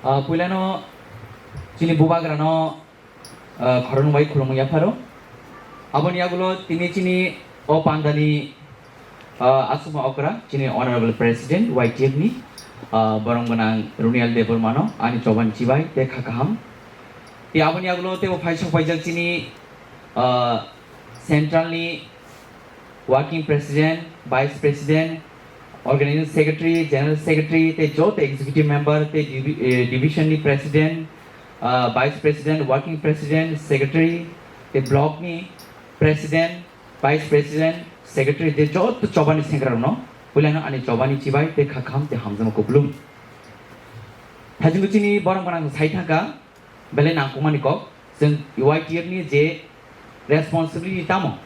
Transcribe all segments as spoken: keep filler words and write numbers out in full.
Ah, puilano chini bubagrano, ah, khoroknwi bai khulumwi yapharo. Aboni yagulo tini chini o pandani, ah, asuma okra chini Honorable President Y T F ni, ah, borong gwnang Runial Debbarmano ani chobani chibai tei kha kaham. Tei aboni yagulo teibo phai sok paijak chini, ah, Central ni Working President, Vice President, Organizing Secretary, General Secretary, tei joto Executive Member, tei divi-, eh, Division ni President, ah, Vice President, Working President, Secretary, tei Block ni President, Vice President, Secretary, tei joto chobani sengra rokno, puilano ani chobani chibai tei kha kaham tei hamjakma kupulung. Thajingo chini borok gwnang sai thangkha, belai nangkukmani kok, chwng Y T F ni je responsibility tamo?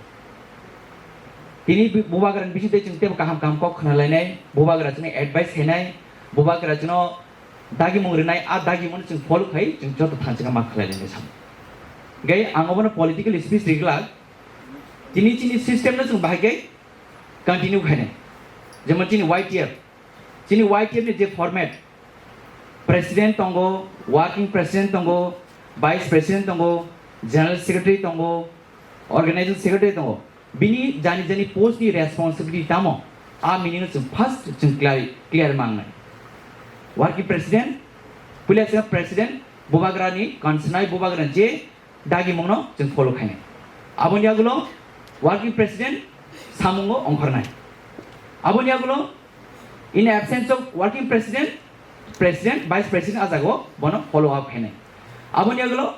Tini bu-, bubagrani bisingtwi chwng teibo kaham kaham kok khwnalainai, bubagra chwngno advice khainai, bubagra chwngno dagimung rwnai, a dagimungno chwng follow khai chwng joto thansa khe ma khwlainai samo. Hwnkhe ang obono political speech ri glak, tini chini system no chwng bahai khe continue khainai. Jemon chini Y T F, chini Y T F ni je format, President tongo, Working President tongo, Vice President tongo, General Secretary tongo, Organizing Secretary tongo. Bini jani jani post ni responsibility tamo? A meaning no chwng first chwng clear, clear mangnai. Working President, puila chwng President, bubagra ni, kansanai bubagra je dagimungno chwng follow khainai. Aboni yagulo Working President samungo ongkhornai. Aboni yagulo in absence of Working President, President, Vice President a jaga o bono follow up khainai. Aboni yagulo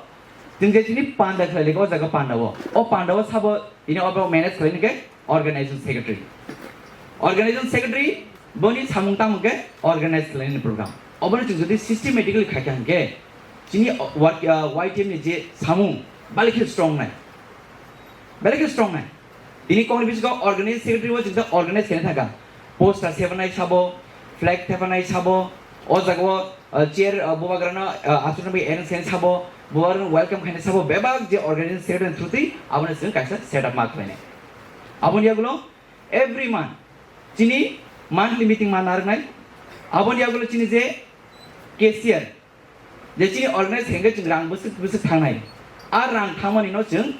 chwng je chini panda khlai o jaga panda o, o panda o sabo ini obo manage khlai khe Organizing Secretary. Organizing Secretary boni samung tamo khe organize khlainani program. Obono chwng jodi systematically khai kha hwnkhe, chini work, ah, Y T F ni je samung belai khe strong nai. Belai khe strong nai. Tini kongni bisingo Organizing Secretary o chwng ta organize khaina thangkha. Poster sepanai sabo, flag thepanai sabo, o jaga o, ah, chair, ah, bubagrano, ah, achukna bagwi arrange khaina sabo, bubagrano welcome khaina sabo, bebak je Organizing Secretary ni through twi abono chwng kaisa set up ma khlainai. Aboni yagulo every month chini monthly meeting ma narwknai. Aboni yagulo chini je cashier, je chini organize hwnkhe chwng rang bwswk bwswk thangnai. A rang thangmani no chwng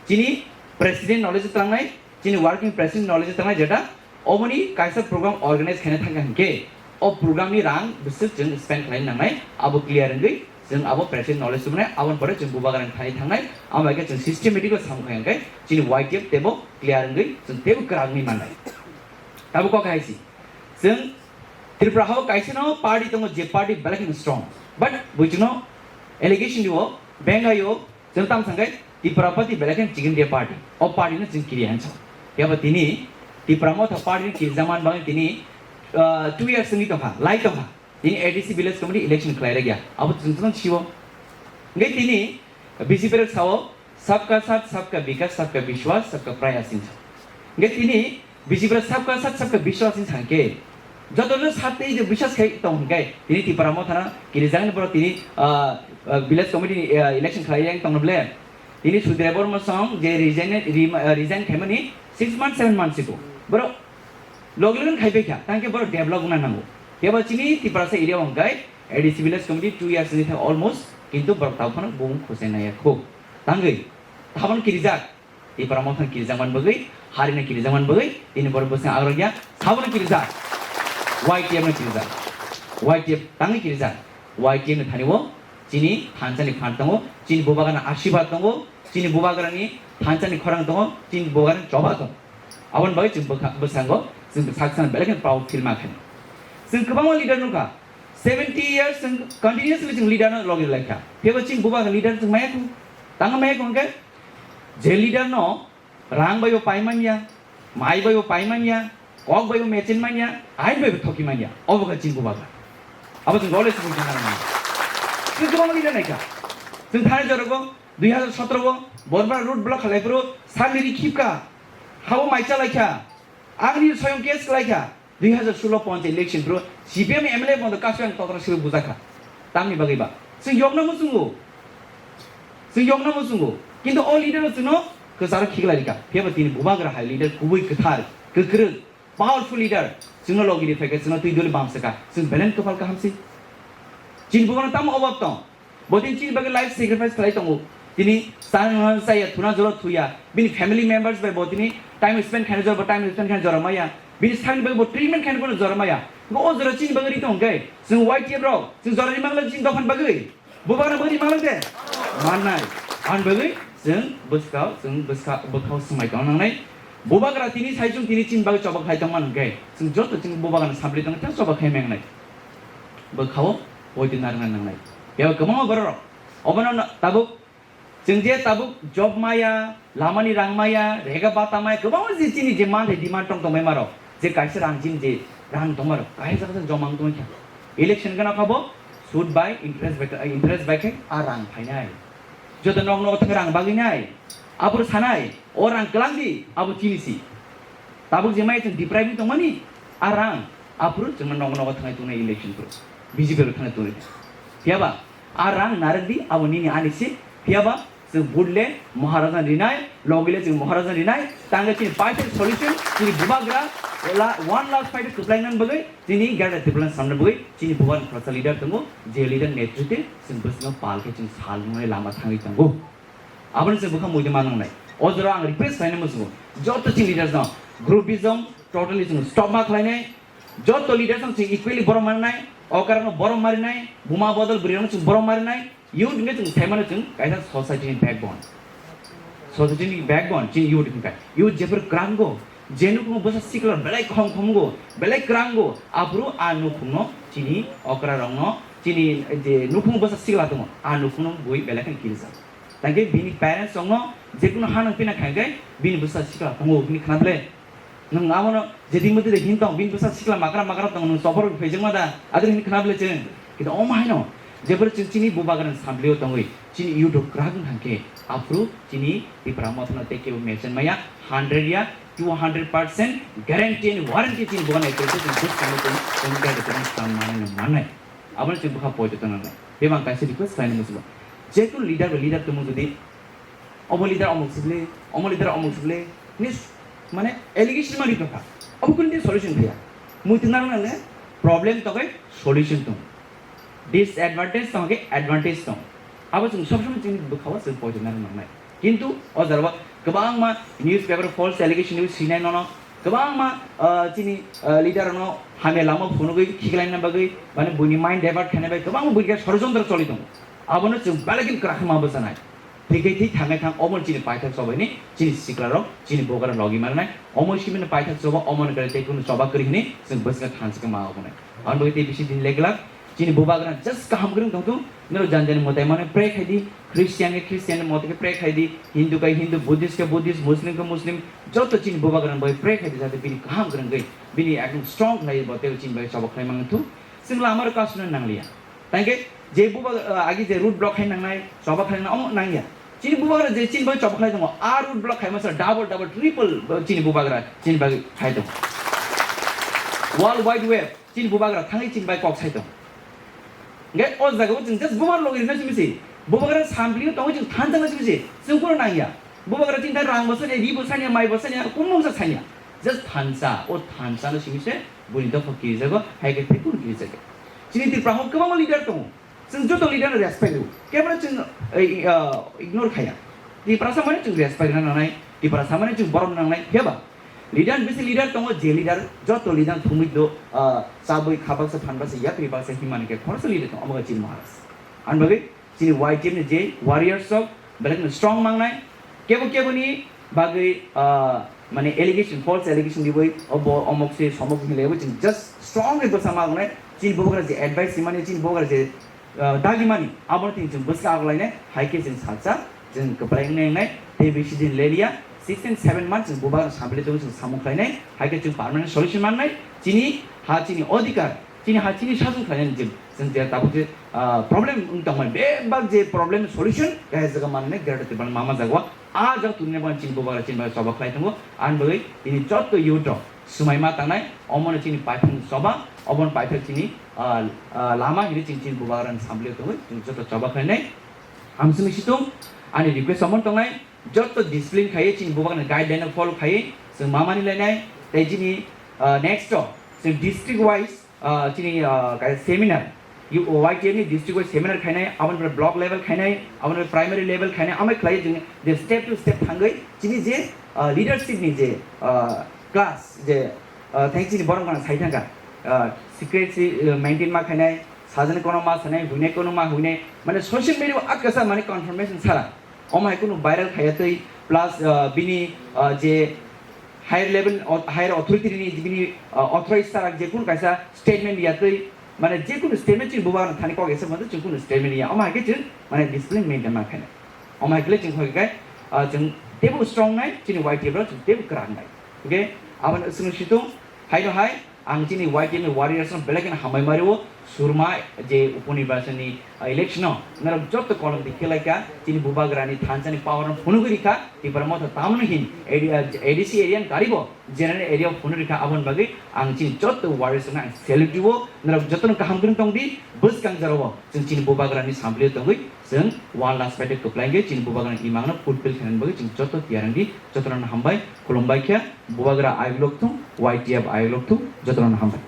chini president knowledge o tangnai, chini working president knowledge o tangnai, jeta oboni kaisa program organize khaina thangkha hwnkhe, o program ni rang bwswk chwng spend khlaina nangnai, abo clear wngwi chwng abo president knowledge o mwnai, aboni pore chwng bubagrani thani thangnai, amo hai khe chwng systematic o samung khai hwnkhe chini Y T F teibo clear wngwi chwng teibo kwrak wngwi mannai. Tabuk kok hai si. Chwng Tripura hao kaisa no party tongo, je party belai kheno strong. But buichwng no allegation dio, bengai o, chwng tam sangkai Tipra Party belai kheno chikon dia party. O party no chwng kiri hansa. Phiya ba tini Tipra Motha party ni kiri jaman bang tini, ah, two years ni tongkha, lai tongkha. Tini A D C village committee election khlai rek ya. Abo chwng chwng siwo. Ngai tini B J P rek sao, "Sabka Saath, Sabka Vikas, Sabka Vishwas, Sabka Prayas" hinsa. Hingke tini B J P rok "Sabka Saath, Sabka Vishwas" hinsa hingke, joto no sat tei je biswas khai tong hingke, tini Tipra Motha no kirijak ni borok tini, ah, ah, village committee ni, ah, election khlai yang tong ble. Tini Sudrebar Mosong je resign, rem-, ah, resign khaimani six months, seven months siko. Borok logle khai bai kha, tangke borok develop wngna nango. Kebo chini Tiprasa area o hingke A D C village committee two years ni thang almost, kintu borok tau phano bung khosai naya kho. Tangwi, tabon kirijak, Tipra Motha no kirijak man bagwi, hari no kirijak man bagwi, tini borok bwswng agrok ya, sabo no kirijak, Y T F no kirijak, Y T F tangwi kirijak, Y T F ni thani o chini thansa ni phan tongo, chini bubagra ni asirwad tongo, chini bubagra ni thansa ni khorang tongo, chini bubagra ni choba tongo. Aboni bagwi chwng bwkha-, bwskango chwng sak sak belai kheno proud feel ma khe. Chwng kwbangma leader nukha, seventy years chwng continuously chwng leader no logi lai kha. Phiya bo chini bubagra leader chwng maya kho, tangwi maya kho hwnkhe, je leader no rang bai bo pai man ya, mai bai bo pai man ya, kok bai bo mechin man ya, ain bai bo thoki man ya, obo kha chini bubagra. Abo chwng role se buji nang. Chwng kwbangma leader nai kha. Chwng thani jorogo dui hazar sotro o Bormara road block khalai phuru sal niri khip kha, habo mai cha lai kha, ang nini soyong case khlai kha. Dui hazar solo ponch election bro, C P M M L A bondo kasui ang totra sibai bujak kha. Tamni bagwi ba? Chwng yokna muchungo. Chwng yokna muchungo. Kintu o leader no chwngno kwcharo khiklai rikha. Phiya ba tini bubagra hai leader kubui kwthar, kwkrwng, powerful leader. Chwngno logi ri phaikha, chwngno twi doli bamsakha. Chwng belai kwpal kaham se. Chini bubagra tamo obab tong. Bo tini chini bagwi life sacrifice khlai tongo. Tini chana jora chaya, thuna jora thuya. Bini family members bai bo tini time spend khaina jora, time spend khaina jora maya. Bini sakni bagwi bo treatment khaina bono jora maya. Bo o jora chini bagwi ri tong khe, chwng Y T F rok, chwng jora ri mangla chini dophani bagwi. Bubagra bagwi ri mangla de? Mannai. Ani bagwi chwng bwskao, chwng bwska, bwkhao swmai tong nangnai. Bubagra tini sai chwng tini chini bagwi choba khlai tong man hwnkhe, chwng joto chini bubagrano samli tong khe choba khai mangnai. Bwkhao poito narwkna nangnai. Bebak kwbangma bororok. Obono no tabuk chwng je tabuk job maya, lamani rang maya, rega bata maya, kwbangma je chini je manthai demand tong tongmai marok, je kaisa rang chini je rang tong marok, kaisa kaisa joma wng tongkha. Election gana kha bo sud bai interest bai, interest bai khe a rang phainai. Joto nok nok thang rang bagwi nai. Aphuru sanai, o rang kwlang di, abo chini si. Tabuk je maya chwng deprive wng tongmani, a rang, aphuru chwngno nogo nogo thangai tongnai election phuru, B J P rok thangai tongnai. Phiyaba, a rang narwk di, abo nini ani si. Phiyaba, chwng vote le Maharaja rinai, logi le chwng Maharaja rinai, tangwi chini paithak solution, chini bubagra, la, one last fight kwplai nang bagwi, chini Greater Tipraland samna bagwi, chini bubagra khoroksa leader tongo, je leader netritwe chwng bwswkno pal khe chwng sal nungnai lama thangwi tongo. Abono chwng bwkha muitu ma nangnai. O jora ang request khlainai muchungo. Joto chini leaders no groupism totally chwng stop ma khlainai. Joto leaders no chwng equally borom marinai. O karon no borom marinai. Buma bodol bwrwi rok no chwng borom marinai. Youth hwnkhe chwng saimano chwng kaisa society ni backbone. Society ni backbone chini youth hwnkhe. Youth jephru kwrango, je nukhungo bwsa sikla belai khom khomgo, belai kwrango, aphuru a nukhungno chini okra rokno chini je nukhungo bwsa sikla tongo, a nukhungno bui belai khe kirijak. Tangkhe bini parents rokno jekunu ha nang pina khankhe bini bwsa sikla tongo hwnwi khna bwle. Nwng abono jeti mwtwi de hin tong, bini bwsa sikla makra makra tong, nwng chopor phaijakma da, adre hin khna bwle chwng. Kintu omo haino, jebwrwi chwng chini bubagrani samplio tongwi, chini youth rok kwrak wng thangkhe, aphuru chini Tipra Mothano tei kebo mesen maya, hundred ya, two hundred percent guarantee and warranty chini bubagrani tongwi chwng bwskangno chwng, chwng guarantee chwng sam manwi mannai. Abono chwng bwkha poito tongna nai. Bebak kaisa request khlainai muchungo. Jekunu leader bai leader tongmung jodi obo leader omuk sibli, omo leader omuk sibli, ni s-, mane allegation ma rito kha. Obo kunu din solution phiya. Muitu narwk nangne problem tokai solution tong. Disadvantage tong ke advantage tong. Abo chwng sob somoi chwng bwkhao chwng poito narwk nangnai. Kintu o jora kwbangma newspaper false allegation ni sinai nono, kwbangma, ah, chini, ah, leader no hamya lama phunugwi khiklaina bagwi, mane buini mind divert khaina bai kwbangma buini khe sorojontro choli tongo. Abono chwng belai khe kwrak ma bwchanai. Thik khe thik thangai thang omo chini paithak chobaini chini siklarok chini bubagra logi manai. Omo simino paithak choba omo ni kare tei kunu choba kwrwi hini chwng bwswk thansa khe ma obo nai. Aboni bagwi tei bisi din leglak chini bubagra just kaham kwrwng tongthung. Noro jan jani mwtai mano pray khai di, Christian khe Christian ni mote khe pray khai di, Hindu khe Hindu, Buddhist khe Buddhist, Muslim khe Muslim, joto chini bubagra bai pray khai di jate bini kaham kwrwngwi bini ekdom strong khlai bo tei chini bai choba khlai mangthung. Chwng lama rok kasuna nangliya. Tangke je buba, ah, agi je road block khai nangnai, choba khai nangnai, omo nangya. Chini bubagra je chini bai choba khlai tongo, a road block khai masa double, double, triple, ah, chini bubagra chini bai khai tongo. World Wide Web, chini bubagra thangwi chini bai kok sai tongo. Hingke o jaga o chwng just bubagra logi rina simi se. Bubagra sampli tongo chwng thansa na simi se. Chwng kono nangya. Bubagra chini thai rang bo sanya, ri bo sanya, mai bo sanya, kumung sa sanya. Just thansa, o thansa no simi se, buni dopha kirijago, hai khe thai kunu kirijago. Chini Tripura o kwbangma leader tongo. Chwng joto leader no respect rw. Kebra chwng, eh, ah, ignore khaya. Tiprasa mane chwng respect rwna nangnai, Tiprasa mane chwng borom nangnai, phiyaba? Leader bisi leader tongo, je leader joto leader thumui do, ah, chabwi khabaksa phanbasa yapri baksa himani khe khoroksa leader tongo, omo khe chini Maharaj. Ani bagwi chini Y T F ni je warriors rok, belai kheno strong mangnai. Kebo kebo ni bagwi, ah, mane allegation, false allegation diwi, obo omok se somok hinlaiwi chini just strong ni bwsa mangnai. Chini bubagra je advice rimani, chini bubagra je ah, dagimani, abono tini chwng bwswk aglainai, hai khe chwng salsa, chwng kwplai wngnai wngnai, tei bisi din lelia, six and seven months chwng bubagra sample tongwi chwng samung khlainai, hai khe chwng permanent solution mannai, chini ha chini odhikar, chini ha chini sajwk khlainani je chwng je tabuk je, ah, problem wng tongmani, bebak je problem solution, khe jaga mannai, Greater Tipraland mama jagao, ah, jaga tuni nabo chini bubagra chini bagwi choba khlai tongo, ani bagwi tini jotto youth rok, swmai ma tangnai, omono chini paithak choba, obono paithak chini, ah, ah, lama hinwi chini, chini bubagrani samplio tongwi chini joto choba khlainai. Hamsini situng ani request omono tongnai, joto discipline khaiwi chini bubagrani guideline follow khaiwi chwng mamani lainai, tei chini, ah, next o chwng district wise, ah, chini, ah, kaisa seminar, Y T F ni district wise seminar khainai, aboni pore block level khainai, aboni pore primary level khainai, amai khlai jeng je step to step thangwi chini je, ah, leadership ni je, ah, class je, ah, thang chini borok gana sai thangkha, ah, secrecy, ah, maintain ma khainai, sajani kono ma sanai, huinai kono ma huinai, mane social media o akasa mane confirmation sara. Omo hai kunu viral khaiya twi, plus, ah, bini, ah, je higher level, o-, higher authority ni bini, ah, authorized sara je kunu kaisa statement ya twi, mane je kunu statement chini bubagra thani kok esa mantwi chini kunu statement ya. Omo hai khe chini mane discipline maintain ma khainai. Omo hai khe chini khoi kai, ah, chini tebo strong nai, chini Y T F rok chini tebo kwrak nai. Okay? Aboni chini situng, hai no hai, Ang chini Y T F ni warriors no belai kheno hambai mario, surma je uponirbachon ni, ah, election o norok joto kolom di khelaika, chini bubagra ni thansa ni power no phunugwi rikha, Tipra Motha tamno hin A D, ah, A D C area ni karibo general area o phunu rikha, aboni bagwi ang chini joto warriors no ang salute rio, norok joto no kaham kwrwng tong di, bwskang jora o chwng chini bubagra ni samplio tongwi chwng one last fight kwplai wngwi chini bubagra ni imang no fulfill khainani bagwi chwng joto tiyar wng di, joto no hambai, khulumbai khe, bubagra ayuk lok thung, Y T F ayuk lok thung, joto no hambai.